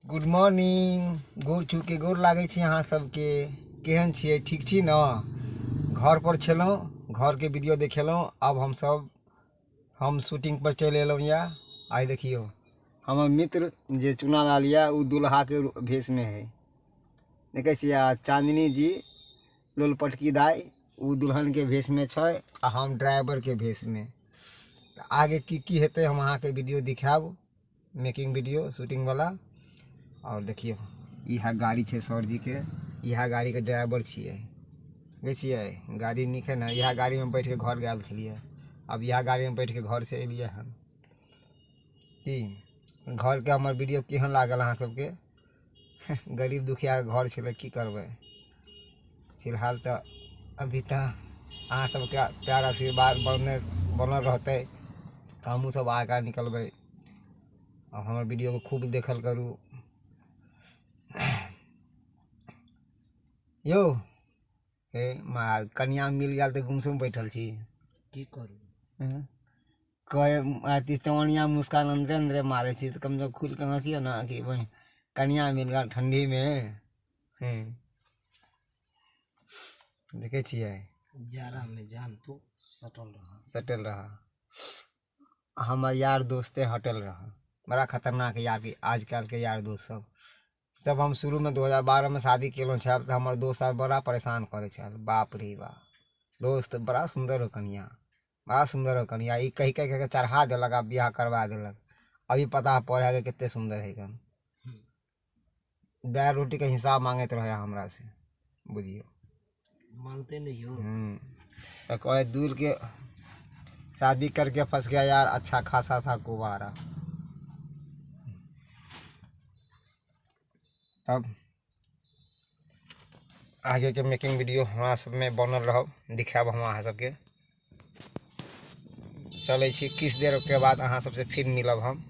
Good morning, गोर छू के गोर लागै छी अहाँ सबके। केहन छियै? ठीक छी ने? घर पर छलहुँ, घरके वीडियो देखेलहुँ। आब हमसब हम शूटिंग पर चलि एलहुँ यऽ। आइ देखियौ हमर मित्र जे चुना लाल यऽ ओ दुल्हाके भेषमे है, देखै छियै। आ चांदनी जी लोलपटकी दाइ ओ दुल्हनके भेषमे छै आ हम ड्राइवरके भेषमे। आगे की की हेतै हम अहाँके वीडियो दिखायब, मेकिंग वीडियो शूटिंग वाला। और देखियौ इएह गाड़ी छै सर जी के, इएह गाड़ी के ड्राइवर छियै। देखै छियै गाड़ी नीक है ने? इएह गाड़ी में बैठ के घर गेल छलियै, अब इएह गाड़ी में बैठ के घर से एलियै हन। की घर के हमर वीडियो केहन लागल अहाँ सबके? गरीब दुखिया के घर छलै, की करबै। फिलहाल तऽ अभी तऽ अहाँ सबके प्यार आशीर्वाद बनल रहतै तऽ हमहूँ सब आगाँ निकलबै। आ हमर वीडियोके खूब देखल करू यौ। हे महाराज, कनिया मिल गेल तऽ गुमसुम बैठल छी, की करू? कहे अथी चवनिया मुस्कान अंदरे अंदरे मारै छी, तऽ कम से कम खुलि कऽ हँसियौ ने कि बहिन कनिया मिल गेल ठण्डीमे। हूँ देखै छियै जाड़ामे जान तू सटल रह, सटल रह। हमर यार दोस्ते हटल रह, बड़ा खतरनाक यार के आजकल के यार दोस्त सब। सब हम शुरूमे 2012 मे शादी केलहुँ छल तऽ हमर दोस्त सब बड़ा परेशान करै छल। बाप रे बाप, दोस्त बड़ा सुन्दर हो कनिया, बड़ा सुन्दर हो कनिया, ई कहि कहि कऽ चढ़ा देलक आ बियाह करवा देलक। अभी पता पड़ै है कि कते सुन्दर है कन। दालि रोटीके हिसाब मांगैत रहै हमरा से, बुझियौ मानते नहीं हो। तो कहे दूर के शादी करके फंस गया यार, अच्छा खासा था कुवारा। तब आगे के मेकिंग वीडियो हमरा सब में बनल रहब, दिखायब हम अहाँ सबके। चलै छी, किछु देर के बाद अहाँ सबसे फिर मिलब हम।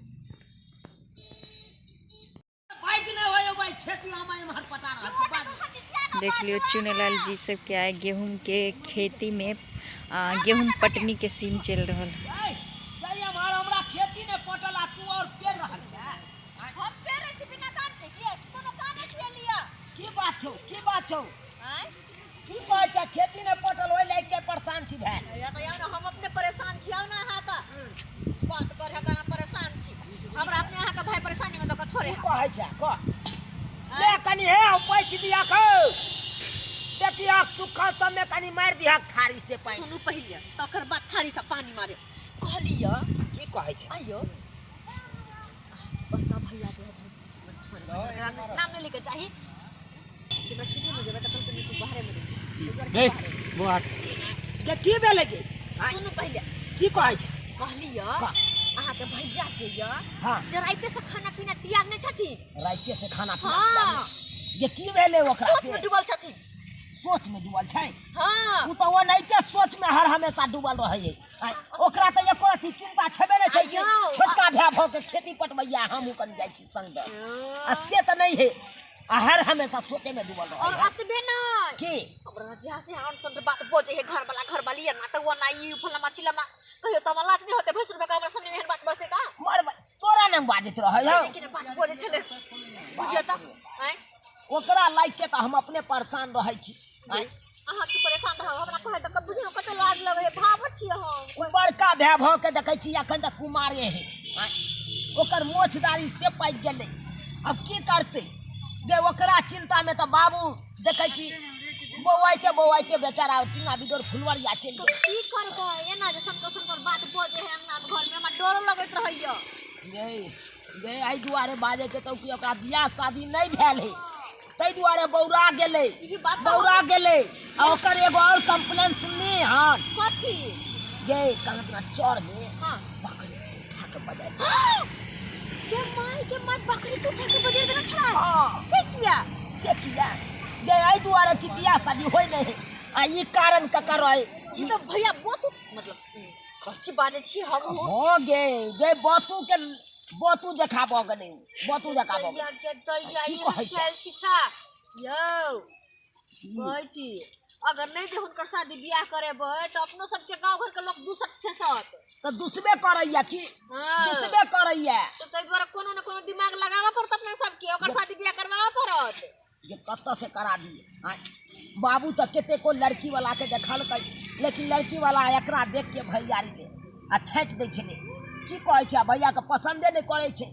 देख लियो चुनेलाल जी सबके आइ गेहूं के खेती में गेहूं पटनी के सीन चल रहल है। खेती ने पटल आ तू और पेड़ रहल छै। हम पेड़े छी बिना काम के, की कोनो काम छी लिया? की बात छौ, की बात छौ? की कहै छै खेती ने पटल ओइ लाइक के परेशान छी भेल। या तऽ आउ ने, हम अपने परेशान छी, आउ ने अहाँ तऽ बात करे कना परेशान छी। हमरा अपने अहाँ के भाई परेशानी में दऽ कऽ छोड़े। की कहै छै कह ले कनी हे पैछ दिया कौ देखिया सुखा सब में कनी मारि दिया थारी से पानि। सुनू पहिले तकर बाद थारी से पानी मारे कहलिय। की कहै छै? आइयो बड़का भैया के सॉरी नाम नहीं लेके चाही कि हमरा खेती में जेबै तऽ कहलकै तू बाहरे में देख बुआ के की भेलै गे? सुनू पहिले की कहै छै? कहलिय अहाँ के भैया जे य जे राइते से खाना पीना त्याग नहि छथिन। राइते से खाना पीना त्याग ये की भेलै ओकरा? सोच में डूबल छथिन। सोच में डूबल छै? हाँ। ओ तऽ ओनाहिते सोच में हर हमेशा डूबल रहै है। ओकरा तऽ एको रत्ती चिंता छेबे नहि छै कि छोटका भाय भऽ के खेती पटबैया हमहूँ कनि जाइ छी संग आ से तऽ नहि है, आ हर हमेशा सोचे में डूबल रहै। और अतबे नहि की हमरा जा से आन सन बात बजे है घर वाला घर वाली ना तऽ ओ ना ई फलामा चिलामा कहियो तऽ हमरा लाज नहि होते भैंसुर के हमरा सामने एहन बात बजते तऽ मर तोरा ने बाजैत रहै हौ। लेकिन बात बजै छलै बुझियौ तऽ आँय ओकरा लाइक के तऽ हम अपने परेशान रहै छी। अहाँ की परेशान रहब? हमरा कहै तऽ बुझियौ कते लाज लगै है, भाव छियै हम। ओ बड़का भाय भऽ के देखै छी अखन तक कुमारे है। ओकर मोछ दाढ़ी से पाकि गेलै, अब की करतै गे? ओकरा चिंता में तऽ बाबू देखै छी बौआइते बौआइते बेचारा टीना बिदोर फुलवरिया चलि गेल। की करबै एना जे सनकर सनकर बात बजै है अंगना घर में, हमरा डरो लगैत रहैया। गे गे एहि दुआरे बाजैके तऽ कि ओकरा बियाह शादी नहि भेल है ताहि दुआरे बौरा गेलै, बौरा गेलै। आ ओकर एगो और कंप्लेन सुनली हन? कथी गे? कलकना चौर में बकरी उठा के बजाय के माय के माय, बकरी के उठा के बजाय देने छला? हाँ। से किया? से किया गे? एहि दुआरे कि बियाह शादी होय नहि है आ ई कारण ककर रहे? ई तऽ भैया बहुत मतलब कथी बाजै छी हम? हाँ गे गे बतू के बतू जखा भऽ गेलै, बतू जखा भऽ गेलै। के दैया की ई कहै छै? खेल छी छा यौ कहै छी अगर नहीं जे हुनकर शादी बियाह करेबै तऽ अपनो सबके गांव घर के लोग दूसत ठेसत। तऽ दुसबे करैया की? हाँ। दुसबे करैया। तऽ ताहि दुआरे कोनो ने कोनो दिमाग लगाबऽ पड़त अपना सबके, ओकर शादी बियाह करबाबऽ पड़त। जे कतऽ से करा दिए। आँय, बाबू तऽ कतेको लड़की वाला के देखलकै, लेकिन लड़की वाला एकरा देख के भैयारी के आ छाँटि दै छलै। की कहै छै, भैया के पसन्दे नहि करै छै,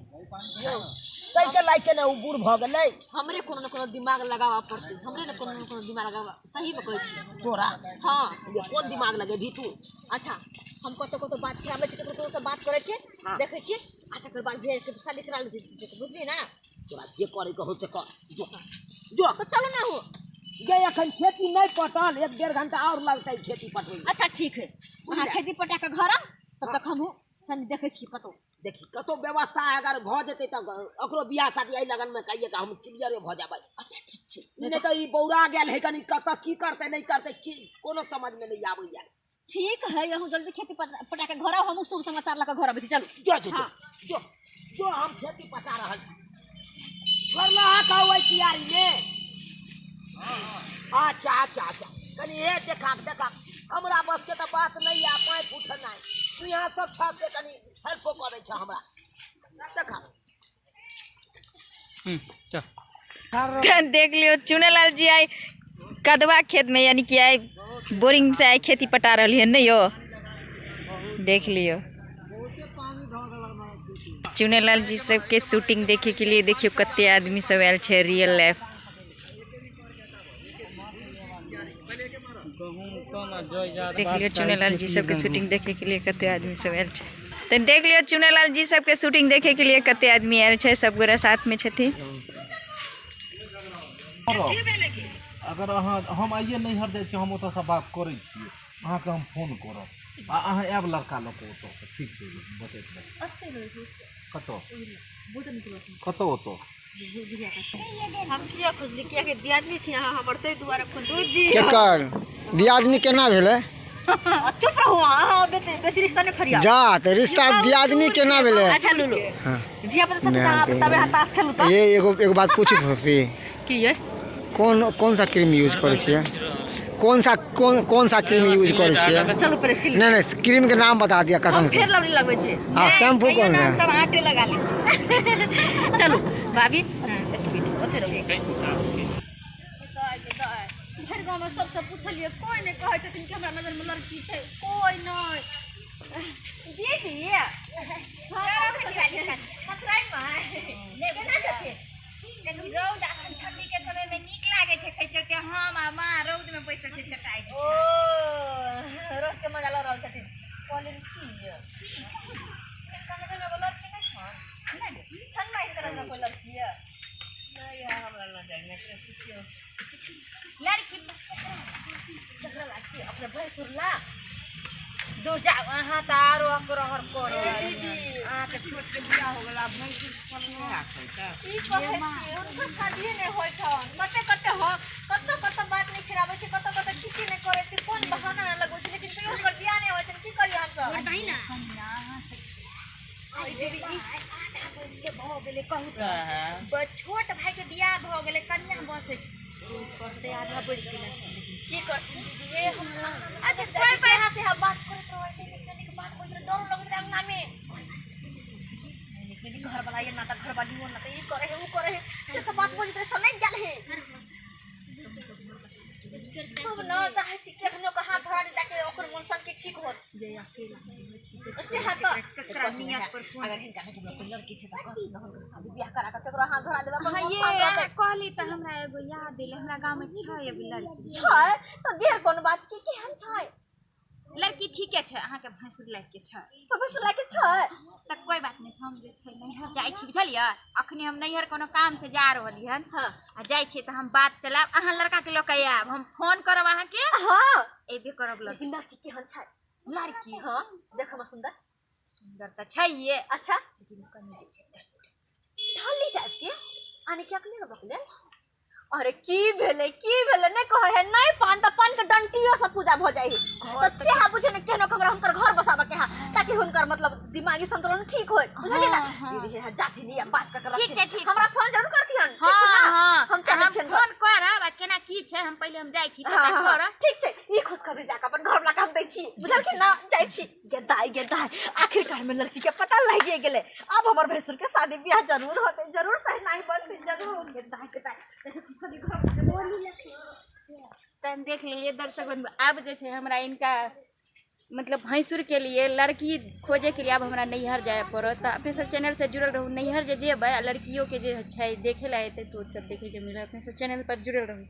ताहिके लए के ने ओ बूढ़ भऽ गेलै। हमरे कोनो ने कोनो दिमाग लगाबऽ पड़तै, हमरे ने कोनो ने कोनो दिमाग लगाबऽ, सही में कहै छी। तोरा? हाँ। ये कोन दिमाग लगेबही तू? अच्छा, हम कतौ कतौ बात खियाबै छियै, ककरो ककरो से बात करै छियै, देखै छियै, आ तकर बाद भेज के शादी करा लै छियै, बुझलियै ना? तोरा जे करे के हो से कर, जो जो। तऽ चलू ना हो। गे एखन खेती नहि पटल, 1-1.5 घंटा और लगतै खेती पटबै। अच्छा ठीक है, अहाँ खेती पटा के घर आउ, तब तक हमहूँ कनि देखै छियै कतौ। देखी कतौ व्यवस्था अगर भऽ जेतै तऽ ओकरो बियाह शादी एहि लगन में कहिए के हम क्लियरे भऽ जेबै। अच्छा ठीक छै। नहि तऽ ई बौरा गेल है, कनि कतऽ की करतै नहि करतै की कोनो समझ में नहि आबैया। ठीक है, अहूँ जल्दी खेती पटा के घर आउ, हमहूँ शुभ समाचार लऽ के घर अबै छी। चलू। जो, जो, जो, हाँ। जो, जो, हम खेती पटा रहल छी। फरलहा कहू एहि कियारी में? अच्छा अच्छा अच्छा, कनि हे देखा देखा, हमरा बस के तऽ बात नहीं है, पाइप उठनाइ। तू यहाँ सब छह से कनि हेल्पो कऽ दै छह हमरा। देखा। देख लियो चुनेलाल जी आई कदवा खेत में, यानी कि आई बोरिंग से आई खेती पटा रही है नहीं यो। देख लियो चुनेलाल जी सबके शूटिंग देखे के लिए देखियो कते आदमी सब आयल छै रियल लाइफ। देख लियो चुनेलाल जी सबके शूटिंग देखे के लिए कते आदमी सब आयल छै। तो देख लियो चुनेलाल जी सबके शूटिंग देखे के लिए कते आदमी आयल छै, सब गोरा साथ में छथिन। अगर अहाँ हम आइए नैहर जाइ छी, हम ओतऽसँ बात करै छियै, अहाँके हम फोन करब आ अहाँ आयब लड़का लऽ कऽ ओतऽ। ठीक छै, बतैत रहब। कतऽ? कतऽ ओतऽ? हम किया खुजली? किया कि दियादनी छी अहाँ हमर, ताहि दुआरे खुजली। केकर दियादनी केना भेलै? चुप रहू अहाँ, बेसी रिश्ता नहि फरियाउ। जा तऽ रिश्ता दियादनी केना भेलै? अच्छा लूलू, हाँ। धिया पुता सब तऽ अहाँ तबे अहाँ ताश खेलू तऽ। ये एगो बात पूछू फूफी। की ये? कौन सा क्रीम यूज करै छियै? कौन सा क्रीम यूज करै छियै? चलू पहिले सिल। नहीं, नहीं, क्रीम के नाम बता दिया कसम हम से। फेर लौरी लगबै छियै। हाँ, शैम्पू कौन सा? सब आटे लगा लै छियै। चलू भाभी, ओते रहू। भरि गाँवमे सबसँ पूछलियै, कोइ नहि कहै छथिन कि हमरा नजरमे लड़की छै, कोइ नहि। दीदी, केना छथिन? रौद अखन ठंडी के समय में नीक लागे छै, ताहि चलते हम आ माँ रौद में बैसल छै चटाई बिछा। ओ रौद के मजा लऽ रहल छथिन। कहलियनि की यै? हिनका नजरमे एगो लड़की नहि छनि? छनि माय हिनका नजरमे कोइ लड़की यै? नहि, हमरा नजरमे लड़की केकरा ला छी? अपने भैंसुर ला? दूर जाउ, अहाँ तऽ आरो अकरहर करब। अहाँके छोट के बियाह हो गेल, आब भैंसुर पर नहि राखै तऽ। की कहै छियै, हुनकर शादिये नहि होइ छनि। कते कते हो, कतऽ कतऽ बात नहि खिराबै छै, कतऽ कतऽ की की नहि करै छै, कोन बहाना नहि लगबै छै, लेकिन तैयो हुनकर बियाह नहि होइ छनि। की करियै हमसब? दीदी, ई आधा बैस के भऽ गेलै, कहू तऽ। छोट भाई के बियाह भऽ गेलै, कन्या बसै छै। करतै आधा बैस गेलै, की करतै दीदी? हे हम अच्छा, कोइ बात यहाँ से हम बात करैत रहै छै, नीक नीक बात होइत रहै, डरो लगैत रहै अंगना में। नीक नीक घरवाला ये ना तऽ घरवाली हो ना तऽ ई करै है, ऊ करै है, से सब बात बजैत रहै, समझ गेल है। तब न चाहै छी केहनो के हाथ धरा दी ताकि ओकर मन सन के ठीक होत। से हाथ तऽ अगर हिनका नजरमे कोइ लड़की छै तऽ कहती ने हुनकर शादी बियाह करा कऽ केकरो हाथ धरा देबै, अपन हाँ, मन ये शांत रहतै। अहाँ कहली तऽ हमरा एगो याद एलै, हमरा गाँवमे छै एगो लड़की। छै तऽ देर कोन बात के, केहन छै? लड़की ठीके छै, अहाँके भैंसुर लायक के छै। भैंसुर लायक के छै? तऽ कोइ बात नहि छै, हम जे छै नैहर जाइ छी, बुझलियै? अखनी हम नैहर कोनो काम से जा रहली हन। हाँ। आ जाइ छियै तऽ हम बात चलायब, अहाँ लड़का के लऽ के आयब, हम फोन करब अहाँके। हाँ। एबे करब लड़की। लेकिन लड़की केहन छै? लड़की? हाँ, देखऽमे सुन्दर। सुन्दर तऽ छैहे। अच्छा। लेकिन कनि जे छै ढल्ली टाइप के, आने की अकले न बकले। अरे की भेलै, की भेलै नहि कहै है, नहि पान तऽ पान के डंटियो से पूजा भऽ जाइ है। तऽ सेहा बुझे ने केहनो के हमरा हुनकर घर बसाबऽ के है, ताकि हुनकर मतलब दिमागी संतुलन ठीक होय, बुझलियै ना? हाँ, हाँ। दीदी, हे, जाथिन या बात कऽ के ठीक छै, रखथिन। ठीक छै। हमरा फोन जरूर करथिन, ठीक हाँ, छै ना? हाँ। हम चलै हम छियनि फोन घर। करब आ केना की छै हम पहिले हम जाइ छी हाँ, पता हाँ, करब। ठीक छै, ई खुशखबरी जाके अपन घर वाला के हम दै छी, बुझलखिन ना? जाइ छी। गेदाइ गेदाइ, आखिरकार में लड़की के पता लगिए गेलै। अब हमर भैंसुर के शादी बियाह जरूर होतै, जरूर सहनाई बनतै, जरूर। गेदाइ गेदाइ, देखी खुशखबरी घर वाला के। तहन देख लेलियै दर्शक बंधु, आब जे छै हमरा इनका मतलब भैंसुर के लिए लड़की खोजे के लिए आब हमरा नैहर जाय पड़त। तऽ अपने सब चैनल से जुड़ल रहू, नैहर जे जेबै आ लड़कियों के जे छै देखे लए एतै, से ओ सब देखे के मिलत। अपने सब चैनल पर जुड़ल रहू।